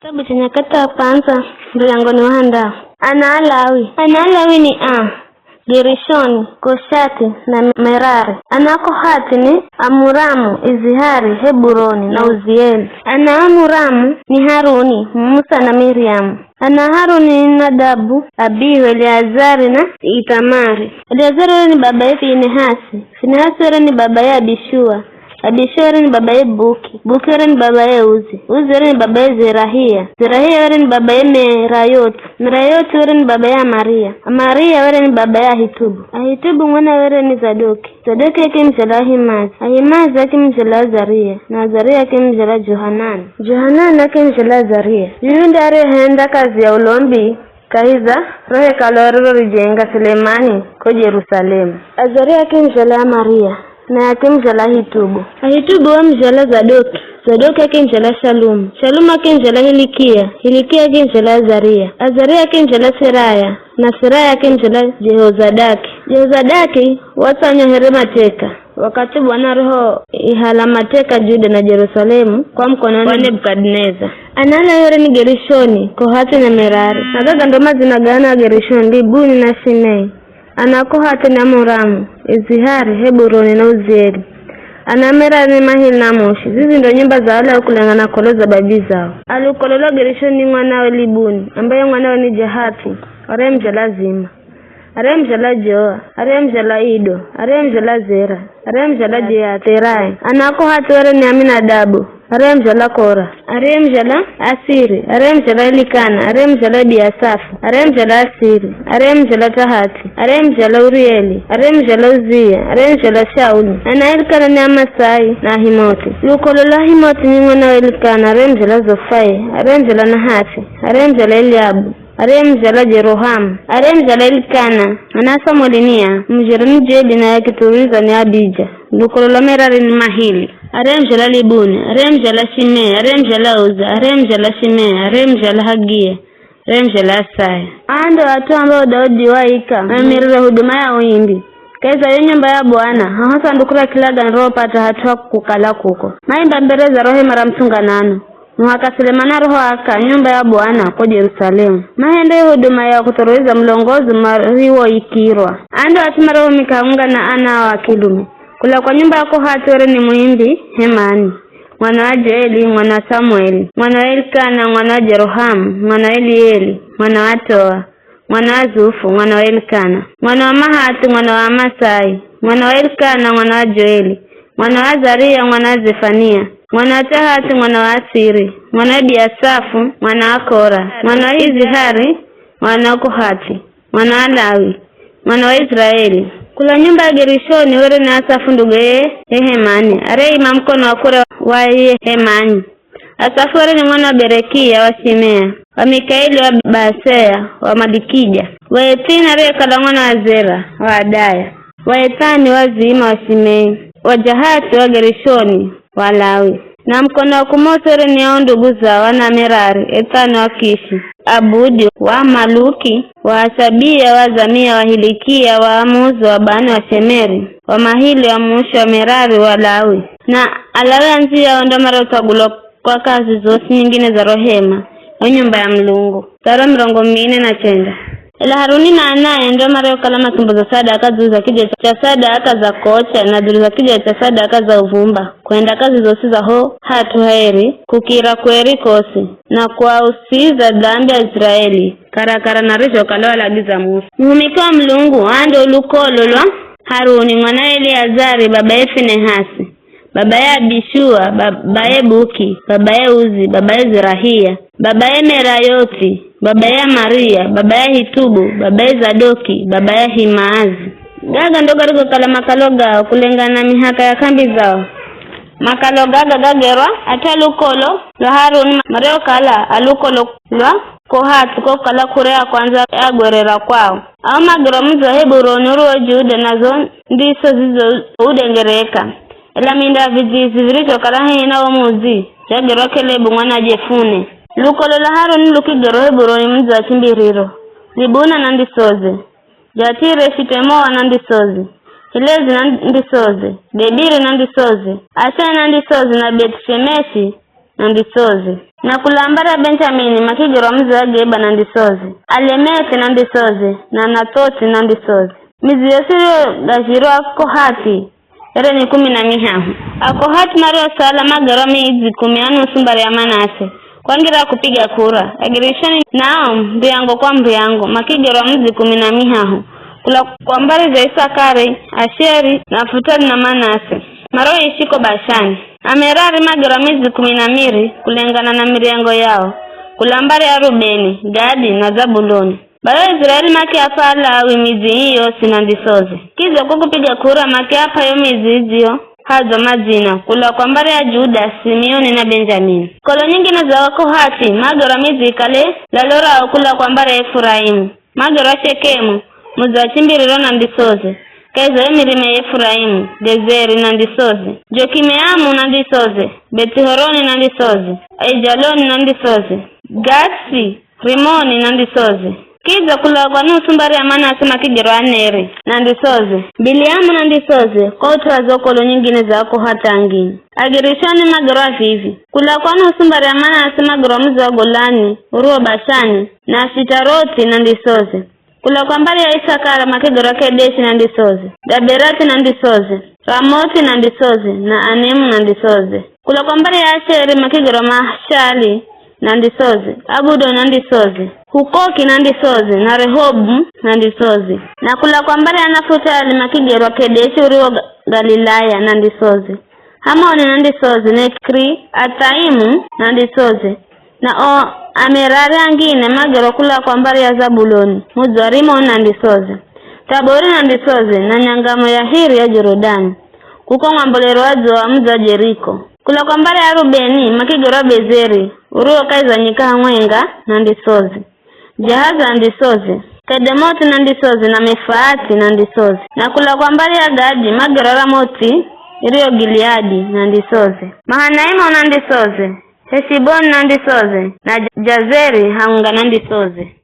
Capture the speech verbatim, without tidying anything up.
Kitabu cha Nyakati ya Kwanza, mlangoni wa handao. Ana a Lawi. Ana a Lawi ni a, Gerishoni, Kohathi na Merari. Ana a Kohathi ni Amuramu, Izihari, Heburoni na Uzieli. Ana a Amuramu ni Haruni, Musa na Miriamu. Ana a Haruni ni Nadabu, Abihu, Eleazari na Ithamari. Eleazari were ni babaye Finehasi. Finehasi were ni babaye Abishua. Abishua were ni babaye Buki. Buki were ni babaye Uzi. Uzi were ni babaye Zerahia. Zerahia were ni babaye Merayoti. Merayoti were ni babaye Amaria. Amaria were ni babaye Ahitubu. Ahitubu mwana were ni Zadoki. Zadoki akimuzhala Ahimazi. Ahimazi akimuzhala Azaria. Na Azaria akimuzhala Johanani. Johanani akimuzhala Azaria. Yuyu ndiye ariyehenda kazi ya ulombi kahi za ro hekalu arirorijenga Selemani ko Jerusalemu. Azaria akimuzhala Amaria, naye akimuzhala Ahitubu. Ahitubu wamuzhala Zadoki, Zadoki akimuzhala Shalumu, Shalumu akimuzhala Hilikia, Hilikia akimuzhala Azaria, Azaria akimuzhala Seraya, na Seraya akimuzhala Jehozadaki. Jehozadaki watsanywa here mateka. Wakathi Bwana arihoihala mateka Juda na Jerusalemu kwa mukononi wa Nebukadineza. Ana a Lawi were ni Gerishoni, Kohathi na Merari. Na gaga ndo madzina ga ana a Gerishoni, Libuni na Shimei. Ana a Kohathi ni Amuramu, Izihari, Heburoni na Uzieli. Ana a Merari ni Mahili na Mushi. Zizi ndo nyumba za Alawi kulingana na kolo za babi zao. A lukolo lwa Gerishoni ni mwanawe Libuni, ambaye mwanawe ni Jahathi, ariyemuzhala Zima. Ariyemuzhala Joa, ariyemuzhala Ido, ariyemuzhala Zera, ariyemuzhala Jeatherai. Ana a Kohathi were ni Aminadabu, ariyemuzhala Kora, ariyemuzhala Asiri, ariyemuzhala Elikana, ariyemuzhala Ebiasafu, ariyemuzhala Asiri, ariyemuzhala Tahathi, ariyemuzhala Urieli, ariyemuzhala Uzia, ariyemuzhala Shauli. Ana a Elikana ni Amasai na Ahimothi. Lukolo lwa Ahimothi ni mwana wa Elikana, ariyemuzhala Zofai, ariyemuzhala Nahathi, ariyemuzhala Eliabu, ariyemuzhala Jerohamu, ariyemuzhala Elikana. Ana a Samueli ni aa, mujeri ni Joeli naye akithururiza ni Abija. Lukolo lwa Merari ni Mahili, ariyemuzhala Libuni, ariyemuzhala Shimei, ariyemuzhala Uza, ariyemuzhala Shimei, ariyemuzhala Hagia, ariyemuzhala Asaya. Aa ndo at'u ambao Daudi waika maimirire huduma ya uimbi kahi za yo nyumba ya Bwana, haho sanduku ra kilagano riraopata hat'u ha kukala kuko. Maimba mbere za ro hema ra muthunganano. Muhaka Selemani arihoaka nyumba ya Bwana ko Jerusalemu. Mahende yo huduma ya kuthororeza mulongozi mariwoikirwa. Aa ndo at'u mariohumika hamwenga na ana ao a kilume. Kula kwa nyumba ya Kohathi were ni muimbi Hemani, mwana wa Joeli, mwana wa Samueli, mwana wa Elikana, mwana wa Jerohamu, mwana wa Elieli, mwana wa Toa, mwana wa Zufu, mwana wa Elikana, mwana wa Mahathi, mwana wa Amasai, mwana wa Elikana, mwana wa Joeli, mwana wa Azaria, mwana wa Zefania, mwana wa Tahathi, mwana wa Asiri, mwana wa Ebiasafu, mwana wa Kora, mwana wa Izihari, mwana wa Kohathi, mwana wa Lawi, mwana wa Israeli. Kula nyumba ya Gerishoni were ni Asafu nduguye Hemani, ariyeima mukono wa kure wa ye Hemani. Asafu were ni mwana wa Berekia wa Shimea, wa Mikaeli wa Baasea, wa Malikija, wa Ethini ariyekala mwana wa Zera, wa Adaya, wa Ethani wa Zima wa Shimei, wa Jahathi wa Gerishoni, wa Lawi. Na mukono wa kumosi were ni ao ndugu zao ana a Merari, Ethani wa Kishi, Abudi wa Maluki, wa Hashabia wa Azamia, wa Hilikia wa Amuzi, wa Bani wa Shemeri, wa Mahili wa Mushi, wa Merari wa Lawi. Na Alawi andziyao ndo mariotsagulwa kwa kazi zosi nyingine za ro hema, yo nyumba ya Mulungu, za ro mirongo mine na chenda. Ela Haruni na anae ndo mariokala makimboza sadaka dzulu za kija cha sadaka za kocha na dzulu za kija cha sadaka za uvumba, kuhenda kazi zosi za ho hat'u haeri kukira kueri kosi, na kuausiza dambi a Israeli, karakara na arizhokala walagiza Musa. Muhumiki wa Mulungu, aa ndo lukolo lwa Haruni mwana wa Eliazari, babaye Finehasi, babaye Abishua, babaye Buki, babaye Uzi, babaye Zerahia, babaye Merayoti, babaye Amaria, babaye Ahitubu, babaye Zadoki, babaye Ahimaazi. Gaga ndo garigokala makalo gao kulengana na mihaka ya k'ambi zao. Makalo gaga gagerwa hat'u a lukolo lwa Haruni mariokala a lukolo lwa Kohathi, kokala kura ya kwandza yagwerera kwao. Ao magerwa mudzi wa Heburoni uriwo Juda, na zo ndiso zizo udengereka. Ela minda ya vidzizi virizhokala hehi na wo mudzi, zhagerwa Kelebu mwana wa Jefune. Lukolo lwa Haruni lukigerwa Heburoni mudzi wa chimbiriro, Libuna na ndisoze, Jatiri, Eshitemoa na ndisoze, Helezi na ndisoze, Debiri na ndisoze, Ashani na ndisoze, na Beti-Shemeshi na ndisoze. Na kula mbari ya Benjamini makigerwa mudzi wa Geba na ndisoze, Alemeti na ndisoze, na Anathothi na ndisoze. Midzi yosi iriyodazhirwa Akohathi ere ni kumi na mihahu. Akohathi mariosala magerwa midzi kumi na nusu mbari ya Manase, kwangira kupiga kura. Agirishoni nao mbuyango kwa mbuyango makigerwa midzi kumi na mihahu, kula kwa mbari za Isakari, Asheri, Nafutali na Manase, maroishi ko Bashani. Amerari magerwa midzi kumi na miri kulengana na mirengo yao, kula mbari ya Rubeni, Gadi na Zabuloni. Bai Aiziraeli makiap'a Alawi midzi ii yosi na ndisoze. Kidza kwa kupiga kura makiap'a yo midzi idzio hadzwa madzina, kula kwa mbari ya Juda, Simioni na Benjamini. Kolo nyingine za Akohathi magerwa midzi ikale lalo rao kula kwa mbari ya Efuraimu. Magerwa Shekemu, mudzi wa chimbiriro na ndisoze, kahi za yo mirima ya Efuraimu, Gezeri na ndisoze, Jokimeamu na ndisoze, Bethihoroni na ndisoze, Aijaloni na ndisoze, Gathi, Rimoni na ndisoze. Kidza kula kwa nusu mbari ya Manase makigerwa Aneri na ndisoze, Biliamu na ndisoze, kwa ut'u wa zo kolo nyingine za Akohathi angine. Agirishoni magerwa vivi, kula kwa nusu mbari ya Manase magerwa mudzi wa Golani, uriwo Bashani, na Ashitarothi na ndisoze. Kula kwa mbari ya Isakara makigerwa Kedeshi na ndisoze, Daberathi na ndisoze, Ramothi na ndisoze, na Anemu na ndisoze. Kula kwa mbari ya Asheri makigerwa Mahashali na ndisoze, Abudo na ndisoze, Hukoki na ndisoze, na Rehobu na ndisoze. Na kula kwa mbari ya Nafutali makigerwa Kedeshi uriwo Ga-, Galilaya na ndisoze, Hamoni na ndisoze, na Kiriathaimu na ndisoze, na o Amerari angine magerwa kula kwa mbari ya Zabuloni, mudzi wa Rimoni na ndisoze, Tabori na ndisoze, na nyangamo ya hiri ya Jorodani, kuko mwambolero wa dzuwa wa mudzi wa Jeriko. Kula kwa mbari ya Rubeni makigerwa Bezeri, uriwo kahi za nyika hamwenga na ndisoze, Jahaza na ndisoze, Kedemothi na ndisoze, na Mefaati na ndisoze. Na kula kwa mbari ya Gadi magerwa Ramothi iriyo Gileadi na ndisoze, Mahanaimu na ndisoze, Heshiboni na ndisoze, na Jazeri hamwenga na ndisoze.